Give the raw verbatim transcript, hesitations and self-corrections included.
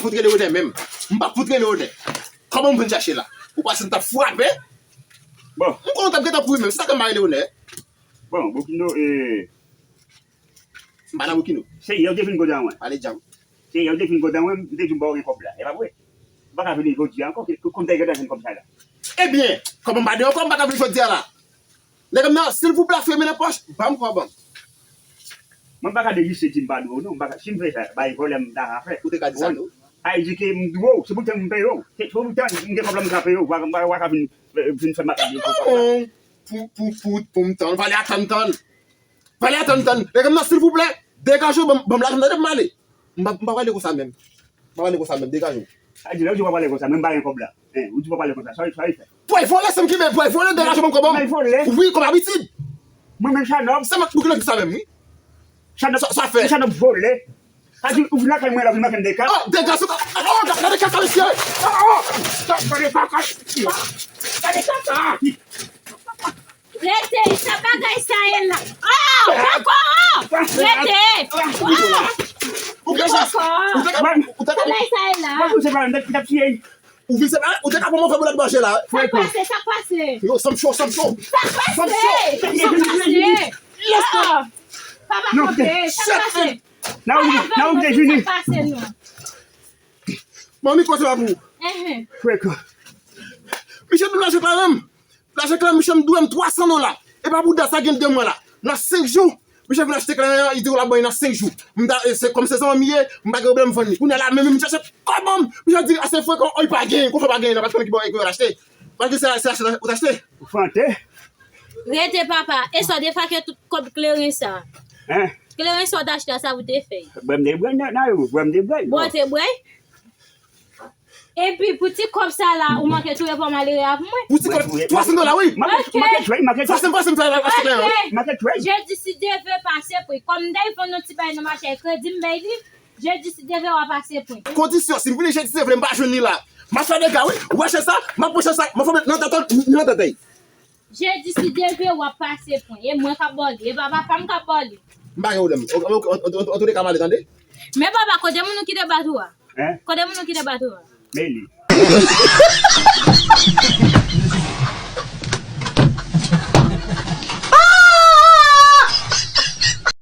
fout rele Onè menm. M pa fout rele Onè. Kòman m vin chache la? Ou panse m t ap frape? Bon. M konnen w t ap gentan kouri menm. Se sa k fè m pa rele Onè. Bon, Bokino, e, M pa nan Bokino. Se yè w te vin kontan mwen. Pale djanm. Se yè w te vin kontan mwen, m te di w m ba w gen kòb la. E pa vre? M pa ka vini jodi a ankò, ke, ke, kòm m te gentan jwenn kòb sa la. Ebyen, kòm m pa de ankò, m pa ka vini jodi a la. Nèg m nan, silvouplè, fè men nan pòch, ban m kòb an. Mwen m pa ka deziste di m pa dwe w non, m pa ka, si m fè sa, bay vòlè m ta ka fè. Ou te ka di sa tou. Ay di ke m dwe w, se pou tan m peye w. Se, se pou tan m gen kòb la m ka peye w, w a, w a, w a ka vin, vin fè m ap di kòb la. Pou, pou, pou, pou m tann, valè a tann, tann. Valè a tann, tann. Nèg m nan, silvouplè, degaje w, ban m, ban m lajan m tande pou m ale. M pa, m pa prale konsa menm. M pa prale konsa menm, degaje w. Sa di la, ou di w pa prale konsa, men m pa gen kòb la. Hein, ou di w pa prale konsa, sa, sa w fè? Pway vòlè, se m ki men, pway vòlè, degaje w, ban m kòb an. Mwen vòlè? Wi, kòm abitid. Mwen menm Chanòb. Se mwen ki bouke lòt sa menm, wi. Chanòb, sa, sa fè. Chanòb vòlè. Sa di, ou vin lakay mwen la, vin manke m de kap. Oh, degaje w. Oh, gade kaka, mesye. Oh, oh. Gade kaka. Gade kaka. Rete, sa bagay sa ye la. Oh, poko, oh. Rete. Oh. Ou te ka, ou te ka, ou te ka, ou te ka pran mwen fè boulèt manje la. Sa k pase, sa k pase? Yo, sanm cho, sanm cho. Sa k pase? Sanm cho. Sa k pase? Yes, oh. Papa Kobe, sa k pase? Nan ou, nan ou te vini. Sa k pase, non? Manmi, kote pa pou ou? Frèk. Misye tou lajan pa menm. Lajan klè, misye m dwe m twa san dola. E pa bouda sa gen de mwa la. Nan senk jou, misye vin achte klè an, li di w l ap ban li nan senk jou. M ta, e, se kòm se zanmi m ye, m pa gen pwoblèm vann li. Kounye a la, menm m chache kòb an, misye di, a se frekan, oh, li pa gen, konfè pa gen, nan pa t konnen ki bò e ke l achte. Paske se, se achte ou t achte. Ou fante? Rete, papa, e sa w te fè ak tout kòb kleren sa? Hein? Kleren sa w t achte a, sa pou te fè? Bwè m te bwè nan, nan yo, bwè m te bwè. Bwè w te bwè? Epi pou ti kòb sa la, ou manke touye pwa malere a pou mwen. Pou ti kòb, twa san dola, wi. Manke, manke touye, manke touye. Fòse m, fòse m fè achte kleren. Manke touye. Jedi si Dye ve pase pri. Kòm m te vann yon ti bagay nan mache a, kredi m bay li. Jedi si Dye ve w a pase pri. Kondisyon, si m vini jedi si Dye ve m pa jwenn li la. M a fè dega, wi. Ou achte sa, m ap pran sa, m ap fè nan tèt, nan tèt. Jedi si Dye ve w ap pase pwen. E mwen k ap ba w li. E pa papa m k ap ba w li. M pa gen pwoblèm. An, an, an, an, an tou de ka, m ale, tande. Men papa, kote moun ou kite bat ou a? Hein? Kote moun ou kite bat ou a? Men li.